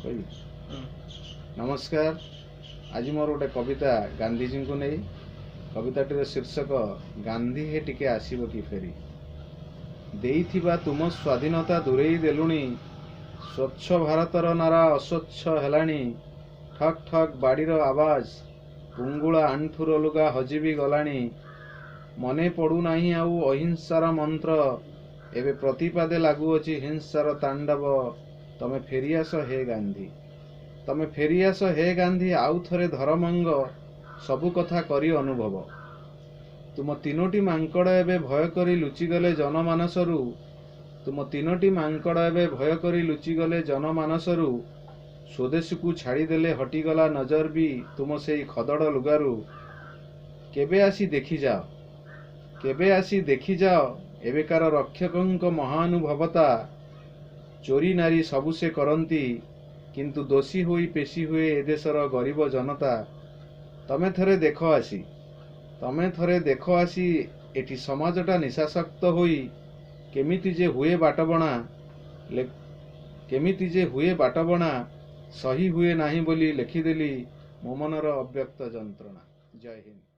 କହିବି। ନମସ୍କାର। ଆଜି ମୋର ଗୋଟେ କବିତା ଗାନ୍ଧିଜୀଙ୍କୁ ନେଇ। କବିତାଟିର ଶୀର୍ଷକ ଗାନ୍ଧୀ ହେ ଟିକେ ଆସିବ କି ଫେରି। ଦେଇଥିବା ତୁମ ସ୍ୱାଧୀନତା ଦୂରେଇ ଦେଲୁଣି, ସ୍ୱଚ୍ଛ ଭାରତର ନାରା ଅସ୍ୱଚ୍ଛ ହେଲାଣି। ଠକ୍ ଠକ୍ ବାଡ଼ିର ଆବାଜ, ପୁଙ୍ଗୁଳା ଆଣ୍ଠୁର ଲୁଗା ହଜିବି ଗଲାଣି। ମନେ ପଡ଼ୁନାହିଁ ଆଉ ଅହିଂସାର ମନ୍ତ୍ର, ଏବେ ପ୍ରତିପାଦେ ଲାଗୁଅଛି ହିଂସାର ତାଣ୍ଡବ। ତମେ ଫେରିଆସ ହେ ଗାନ୍ଧୀ, ତମେ ଫେରିଆସ ହେ ଗାନ୍ଧୀ, ଆଉ ଥରେ ଧରମଙ୍ଗ ସବୁ କଥା କରି ଅନୁଭବ। ତୁମ ତିନୋଟି ମାଙ୍କଡ଼ ଏବେ ଭୟ କରି ଲୁଚିଗଲେ ଜନମାନସରୁ, ତୁମ ତିନୋଟି ମାଙ୍କଡ଼ ଏବେ ଭୟ କରି ଲୁଚିଗଲେ ଜନମାନସରୁ। ସ୍ୱଦେଶୀକୁ ଛାଡ଼ିଦେଲେ, ହଟିଗଲା ନଜର ବି ତୁମ ସେଇ ଖଦଡ଼ ଲୁଗାରୁ। କେବେ ଆସି ଦେଖିଯାଅ, କେବେ ଆସି ଦେଖିଯାଅ ଏବେକାର ରକ୍ଷକଙ୍କ ମହାନୁଭବତା। ଚୋରି ନାରୀ ସବୁ ସେ କରନ୍ତି, କିନ୍ତୁ ଦୋଷୀ ହୋଇ ପେଶୀ ହୁଏ ଏ ଦେଶର ଗରିବ ଜନତା। ତମେ ଥରେ ଦେଖ ଆସି, ତମେ ଥରେ ଦେଖ ଆସି ଏଠି ସମାଜଟା ନିଶାସକ୍ତ ହୋଇ କେମିତି ଯେ ହୁଏ ବାଟବଣା, କେମିତି ଯେ ହୁଏ ବାଟବଣା, ସହି ହୁଏ ନାହିଁ ବୋଲି ଲେଖିଦେଲି ମୋ ମନର ଅବ୍ୟକ୍ତ ଯନ୍ତ୍ରଣା। ଜୟ ହିନ୍ଦ।